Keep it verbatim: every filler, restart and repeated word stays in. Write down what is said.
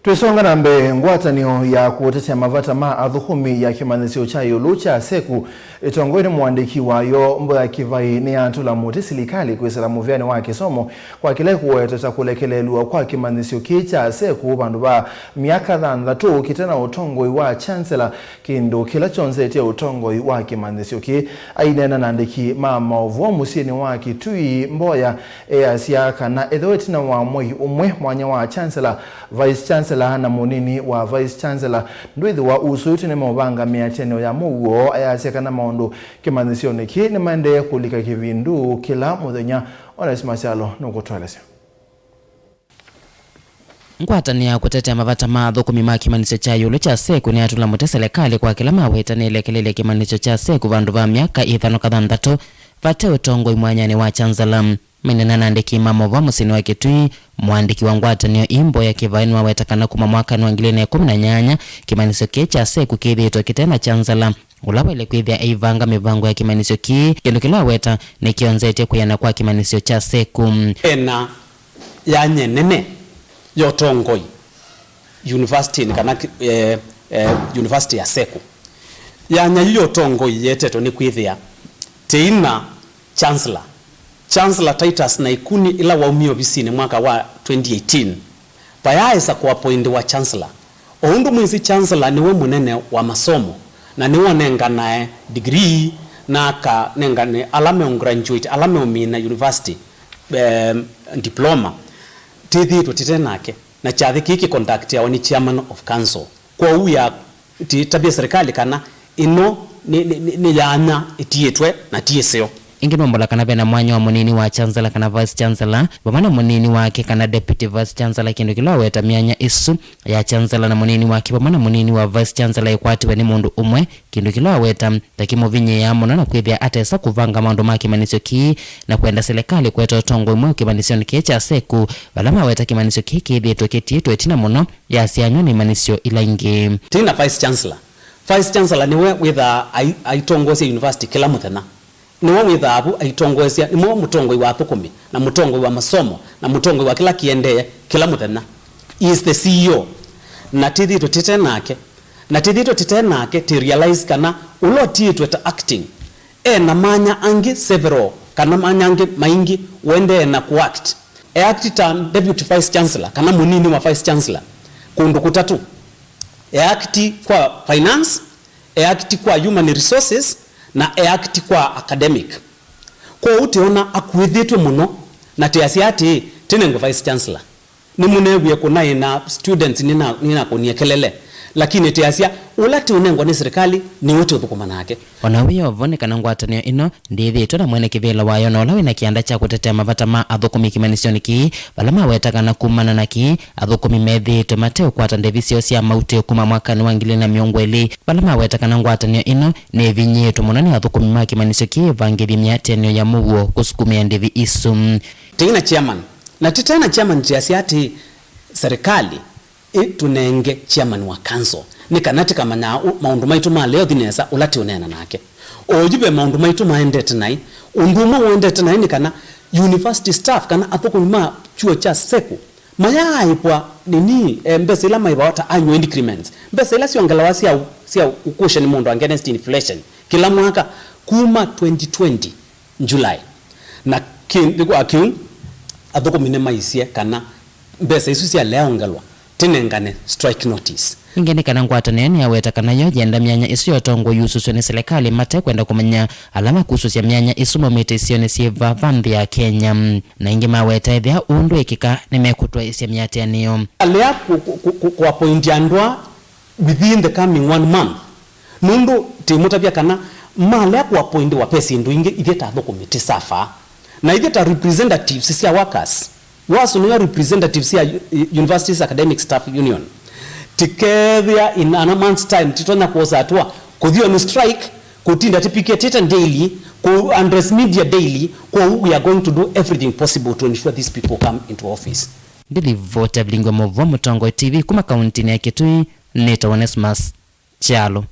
Twĩsonga na mbee, ngwatanĩo ya kũtetea mavata ma athũkũmi ya kĩmanyĩsyo kya ĩũlũ kya seku ĩtongoew'e nĩ mũandĩki wayo Mboya Kĩvaĩ nĩyatũla mũtĩ silikalĩ kwĩsĩla mũvĩanĩ wa kĩsomo kwa kĩla ĩkũweta ta kũlekelelw'a kwa kĩmanyĩsyo kĩĩ kya seku vandũ va myaka thanthatũ kĩte na ũtongoi wa Chancellor, kĩndũ kĩla kyonzetye ũtongoi wa kĩmanyĩsyo kĩĩ. Aineena na andĩki ma maũvoo mũsyĩnĩ wa Kitui, Mboya easya kana ethĩwa ĩtina wa mwei ũmwe mwanya wa Chancellor, Vice Chancellor na mũnini wa Vice Chancellor ndwĩthĩwa usũĩtwe nĩmeũvanga mĩatĩanĩo ya mũuo, ayasya kana maũndũ kĩmanyĩsyonĩ kĩĩ nĩmaendee kũlika kĩvindu kĩla mũthenya. Onesmus Kyalo nũkũtũelesya. Ngwatanĩo ya kũtetea mavata ma athũkũmi ma kĩmanyĩsyo kya ĩũlũ kya seku nĩyatũla mũtĩ silikalĩ kwa kĩla maweta nĩlekelelye kĩmanyĩsyo kya seku vandũ va myaka ĩthano ka thanthatũ vate ũtongoi mwanyanĩ wa Chancellor. Maineena na andĩki ma maũvoo mũsyĩnĩ wa Kitui, mũandĩki wa ngwatanĩo ii Mboya Kĩvaĩ nĩwaweta kana kuma mwakanĩ wa ngili ilĩ na ĩkũmi na nyanya, kĩmanyĩsyo kĩĩ kya seku kĩthĩĩtwe kĩte na Chancellor, ũla waĩle kwĩthĩa eivanga mĩvango ya kĩmanyĩsyo kĩĩ, kĩndũ kĩla aweta nĩkĩonzetye kwĩana kwa kĩmanyĩsyo kya seku. Ena yanya nene ya ũtongoi university-nĩ kana, eh, eh, university ya seku. Yanya yu ya ũtongoi yetetwe nĩ kwĩthĩa tĩi na Chancellor. Chancellor Titus Naikuni ĩla waumie ovisinĩ mwaka wa twenty eighteen, vayaaĩsa kũapoindiwa Chancellor. O ũndũ mwĩsĩ, Chancellor nĩwe mũnene wa masomo, na nĩwe ũnenganae degree, na akanengane ala meũgraduate, ala meũmina university, em, diploma. Tĩthĩĩtwe tĩte nake, na kyathĩ kĩĩ kĩconductiawa nĩ chairman of council. Kwoou ya, tĩtavye serikali kana ĩno nĩ, nĩ, nĩ, nĩ yanya ĩtiĩtwe na ti ĩseo. Ĩngĩ nũmbola kana ve na mwanya wa mũnini wa Chancellor kana Vice Chancellor, vamwe na mũnini wake kana Deputy Vice Chancellor, kĩndũ kĩla waweta myanya ĩsu ya Chancellor na mũnini wake vamwe na mũnini wa Vice Chancellor ĩkwatiwe nĩ mũndũ ũmwe, kĩndũ kĩla waweta ta kĩmũvinyĩĩaa mũno na kwĩthĩa atesa kũvanga maũndũ ma kĩmanyĩsyo kĩĩ na kwenda silikalĩ kũete ũtongoi mweũ kĩmanyĩsyonĩ kĩĩ kya seku, vala maweta kĩmanyĩsyo kĩĩ kĩthĩĩtwe kĩtiĩtwe ĩtina mũno yasyanw'a nĩ imanyĩsyo ila ingĩ. Tĩi na Vice Chancellor. Vice Chancellor nĩwe wĩthaa ai-, aitongoesya university kĩla mũthenya. Nĩwe wĩthaa vu aitongoesya, nĩwe mũtongoi wa athũkũmi, na mũtongoi wa masomo, na mũtongoi wa kĩla kĩendee kĩla mũthenya. He is the C E O. Na tĩthĩĩtwe tĩte nake. Na tĩthĩĩtwe tĩte nake, tĩ realize kana ũla ũtiĩtwe ta acting e na manya angĩ several, kana manya angĩ maingĩ ũendee na kũact. E act ta Deputy Vice Chancellor, kana mũnini wa Vice Chancellor, kũndũ kũtatũ. E act kwa finance, e act kwa human resources, na e act kwa academic. Kwoou tĩona akuĩthĩtw'e mũno, na tĩasya atĩĩ, tĩnengwe Vice Chancellor. Nĩmũneewie kũnaĩ na students nĩna-, nĩnakũnie kelele, lakini tĩasya, ũla tĩũnengwa nĩ silikalĩ nĩwe tĩũthũkũma nake. O na wĩ o vo, nĩ kana ngwatanĩo ĩno ndĩthĩĩtwe na mwene kĩvĩla wayo na ũla wĩ na kĩanda kya kũtetea mavata ma athũkũmi kĩmanyĩsyonĩ kĩĩ, vala maweta kana kumana na kĩĩ, athũkũmi methĩĩtwe mateũkwata ndĩvi syoo sya mautĩo kuma mwakanĩ wa ngili ilĩ na mĩongo ĩlĩ, vala maweta kana ngwatanĩo ĩno nĩĩvinyĩĩtwe mũno nĩ athũkũmi ma kĩmanyĩsyo kĩĩ ĩvangĩthye mĩatĩanĩo ya mũuo kũsukumĩa ndĩvi isu. Tĩi na chairman. Na tĩte na chairman tĩasya atĩĩ, serikali ĩtũnenge chairman wa council, nĩ kana tĩkamanyaa ũ-, maũndũ maitũ ma leo thi nesa ũla tĩũneena nake. Oyu ve maũndũ maitũ maendete naĩ. Ũndũ ũmwe ũendete naĩ nĩ kana university staff kana athũkũmi ma kyuo kya seku mayaaĩvwa nini, eh, mbesa ila maĩvawa ta annual increments, mbesa ila syongelawa sya ũ-, sya ũkũsya nĩ mũndũ against inflation kĩla mwaka kuma twenty twenty July. Na kĩ-, nthĩ wa kĩu, athũkũmi nĩmaisye kana mbesa isu syaleaongelwa tĩnengane strike notice. Ĩngĩ nĩ kana ngwatanĩo nĩyaweta kana yo yenda myanya ĩsu ya ũtongoi yusũsw'e nĩ silikalĩ mate kwenda kũmanya ala makusũsya myanya ĩsu maumĩte isionĩ syĩ vaa va nthĩ ya Kenya. Na ĩngĩ maweta ethĩa ũũ ndwĩkĩka nĩmekũtwaĩsya mĩatĩanĩo. Alea kũ-, kũ-, kũ-, kũ-, kũapointi andũ aa within the coming one month. Nũndũ tĩmũtavya kana malea kũapointiwa ve syĩndũ ingĩ ithyĩ ta athũkũmi tĩsafaa. Na ithyĩ ta representatives sya workers, wasũnĩwa representatives sya U-, Universities Academic Staff Union, tĩkethĩa in a month's time tĩtonya kwosa hatua kũthi on strike, kũtinda tĩpiketĩte daily, kũ address media daily. Kwoou we are going to do everything possible to ensure these people come into office. Ndĩlivoti ya vilingi wa maũvoo Mũtongoi T V kuma kauntinĩ ya Kitui, nĩtawa Onesmus Kyalo.